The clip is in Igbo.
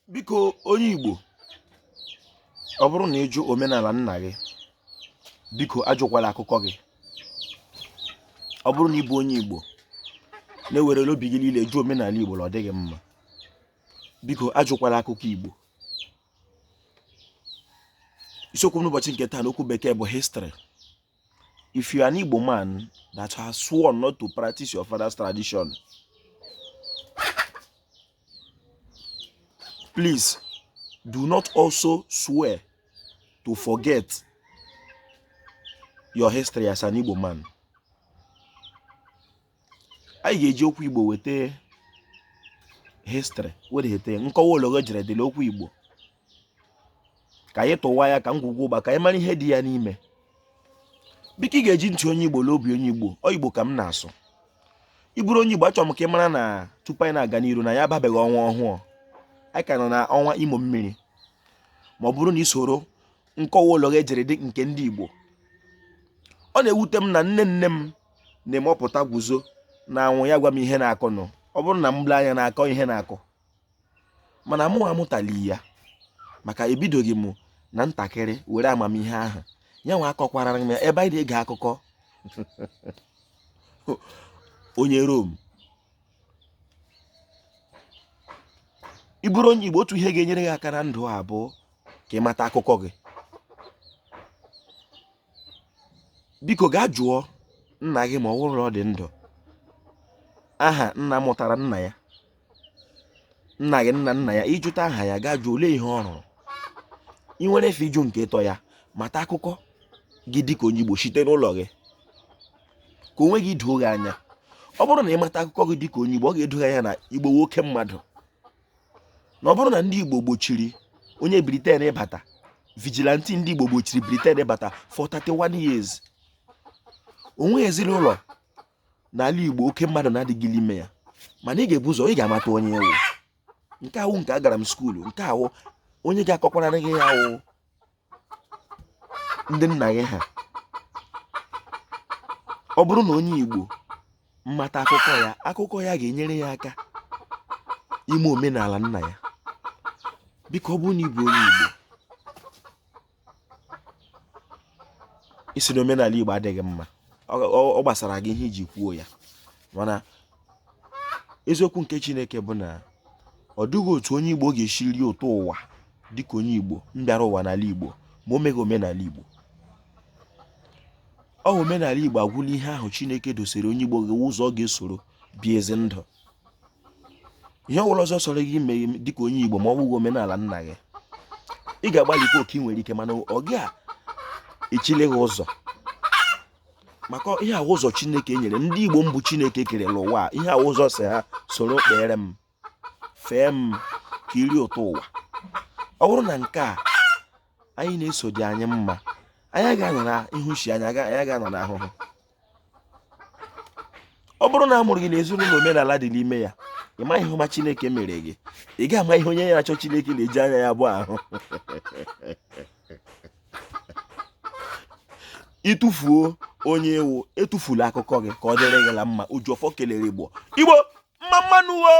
Biko, onye Igbo, ọ bụrụ na ị jụ omenala nna gị, biko ajụkwala akụkọ gị. Ọ bụrụ na ị bụ onye Igbo na-ewerela obi gị niile jụ omenala Igbo na ọ dịghị mma, biko ajụkwala akụkọ Igbo. Isiokwu n'ụbọchị nke taa n'okwu bekee bụ history. If you are an Igbo man that has sworn not to practice your father's tradition, please do not also swear to forget your history as an Igbo man. Anyị ga-eji okwu Igbo weta history, were nkọwa ologo jere dịla okwu Igbo, ka anyị tụwa ya ka ngwugwu ụgba, ka anyị mara ihe dị ya n'ime. Biko, ị ga-eji ntị onye Igbo la obi onye Igbo. Ọ Igbo ka m na-asụ. Ị bụrụ onye Igbo, achọrọ m ka ị mara na tupu anyị na-aga n'iru na ya ababeghị ọnwa ọhụụ, anyị ka nọ na ọnwa imo mmiri. Ma ọ bụrụ na ị soro nkọwa ụlọ ejere dị nke ndị Igbo, ọ na-ewute m na nne nne m na-eme ọpụta guzo na anwụ ya gwa m ihe na-akọnụ. Ọ bụrụ na m lee anya na-akọ ihe na-akọ, mana mụ amụtali ya maka ebidoghị m na ntakịrị were amamihe ahụ ya nwa akọkwara m ya ebe anyị na-ege akụkọ onye Rom. Ị bụrụ onye Igbo, otu ihe ga-enyere gị aka na ndụ a bụ ka ị mata akụkọ gị. Biko gaa jụọ nna gị ma ọ bụrụ na ọ dị ndụ, aha nna mụtara nna ya, nna gị, nna nna ya. Ị jụta aha ya, gaa jụọ olee ihe ọ rụrụ. Ị nwere efe ịjụ nke ịtọ ya, mata akụkọ gị dịka onye Igbo site n'ụlọ gị, ka onwe gị doo gị anya. Ọ bụrụ na ị mata akụkọ gị dịka onye Igbo, ọ ga-edo gị anya na Igbo nwoke mmadụ, na ọ bụrụ na ndị Igbo gbochiri onye Britain ịbata, vigilante ndị Igbo gbochiri Britain ịbata for 31 years. Onwe ezinụlọ n'ala Igbo oke mmadụ na-adịghị n'ime ya. Mana ị ga-ebu ụzọ, ị ga-amata onye ị wụ. Nke awụ nke agara m school, nke awụ onye ga-akọkwara gị ya awụ ndị nna gị ha. Ọ bụrụ na onye Igbo mata akụkọ ya, akụkọ ya ga-enyere ya aka ime omenala nna ya. Biko, ọ bụrụ na ị bụ onye Igbo, ị sị na omenala Igbo adịghị mma, ọ gbasara gị ihe iji kwuo ya. Mana eziokwu nke Chineke bụ na ọ dịghị otu onye Igbo ga-esi rie ụtọ ụwa dịka onye Igbo mbịara ụwa n'ala Igbo ma o meghị omenala Igbo. Ọ omenala Igbo agwụla ihe ahụ Chineke dosere onye Igbo gị ụzọ ọ ga-esoro bie ezi ndụ. Ihe ọbụla ọzọ sọrọ gị ime dịka onye Igbo ma ọ bụghị omenala nna gị, ị ga-agbalịkwa oke ị nwere ike, mana ọ ga-echile gị ụzọ, maka ihe ahụ ụzọ Chineke nyere ndị Igbo mbụ Chineke kere n'ụwa. Ihe ahụ ụzọ si ha soro kpere m, fee m, ka i rie ụtọ ụwa. Ọ bụrụ na nke a anyị na-eso dị anyị mma, anyị ga-anọ na nhụsi anya, anyị ga-anọ n'ahụhụ. Ọ bụrụ na a mụrụ gị n'ezinụlọ omenala dị n'ime ya, ị maghị ihe ọma Chineke mere gị, ị ga-ama ihe onye na-achọ Chineke na-eji anya ya abụọ ahụ. Ị tụfuo onye ị wụ, etufula akụkọ gị, ka ọ dịrị gị la mma. Ojiọfọ kelere Igbo. Igbo mma mma nụ o.